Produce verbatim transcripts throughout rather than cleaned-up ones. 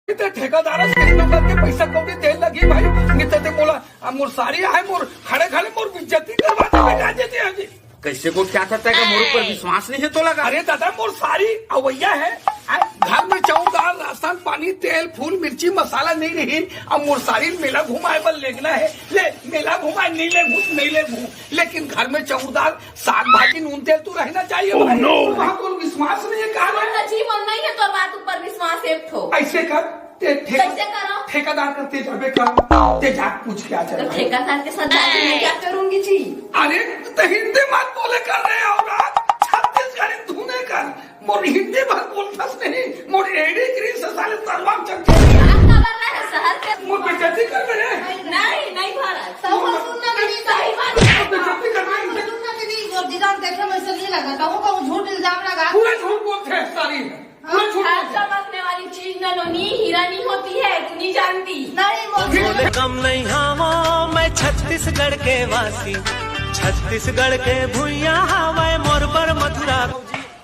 ते ठेकेदार से कहीं नंबर के पैसा कौड़ी दे लगी भाई, नहीं ते मोला, अब मोर सारी आए, मोर खड़े खड़े मोर बेइज्जती करवा दे बेटा जी, जी, हाँ जी। कैसे को क्या करता है कि मोर ऊपर विश्वास नहीं है तो लगा? अरे दादा, मोर सारी अवैया है। आ, घर में चाउर, दाल, राशन, पानी, तेल, फूल, मिर्ची, मसाला नहीं रही। अब मोर सारी मेला घुमाए बर लेगना है। ले, मेला घुमाए, नहीं ले घूम, नहीं ले घूम। लेकिन घर में चाउर, दाल, साग, भाजी, नून, तेल तो रहना चाहिए भाई। Oh, no! वहाँ को विश्वास नहीं है, कहा और ना जी, मन नहीं है तो बात ऊपर विश्वास एक ठो। ऐसे कर, ते ठेका-, कैसे करो? ठेकेदार करते जाबे कर, ते जा पूछ के आ तो जाना। ठेकेदार के साथ जाके मैं क्या करूंगी जी? अरे, तो हिंदी मत बोले कर रहे औरत, छत्तीसगढ़ी धुने कर। मोर हिंदी मत बोलथस नहीं, मोर एड़ी गिरी से साले तलवार चल जाए। आप खबर रहे शहर के मोर बेइज्जती कर रहे। नहीं, नहीं भरत। तो वो सुनना भी नहीं सही बात है। मोर बेइज्जती कर रहे। सुनना भी नहीं, वो डिजाइन देखे में से नहीं लगा, तो वो कहूँ झूठ इल्जाम लगा। पूरा झूठ बोलते हैं सारी। हाँ, घर का बसने वाली चीज ननोनी हीरा नहीं होती है, तू नहीं जानती। नहीं, मोदी। कम नहीं हावों मैं छत्तीसगढ़ के वासी, छत्तीसगढ़ के भुइयां हावय मोर बर मथुरा।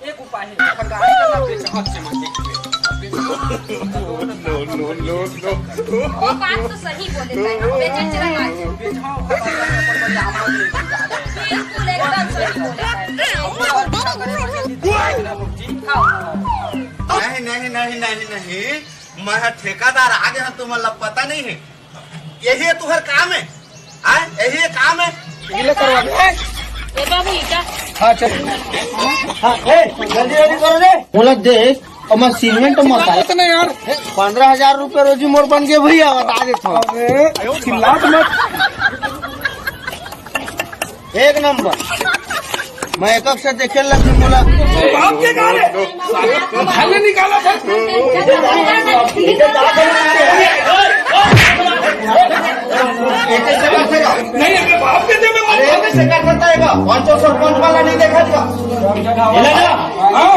एक उपाय है, अपन गाड़ी का ना बेच, हाथ से मत बेच। No, no, no, no। वो बात तो सही बोले भाई, बेचे चला आज। बिल्कुल एकदम सही बोले भाई। नहीं, नहीं, नहीं, नहीं, नहीं। मैं ह ठेकेदार आ गया, तुमन ला पता नहीं है। यही है तुहर काम है, हाँ, यही है काम है। ये बाबू, ये क्या? हाँ, चल। हाँ, ए, जल्दी, जल्दी करो रे। बोला देख, अब मैं सीमेंट मसाला। इतना यार। पन्द्रह हजार रुपये रोजी मोर बन गए भैया, बता देता हूँ। अरे, चिल्लात मत। एक नंबर। मैं एक से देखे लग मोला। बाप के कहा रे? खाने निकाला था। नहीं, अबे बाप के दे में मत। अरे, कैसे कर सकता है का? पाँच सौ सरपंच वाला नहीं देखा था? हाँ।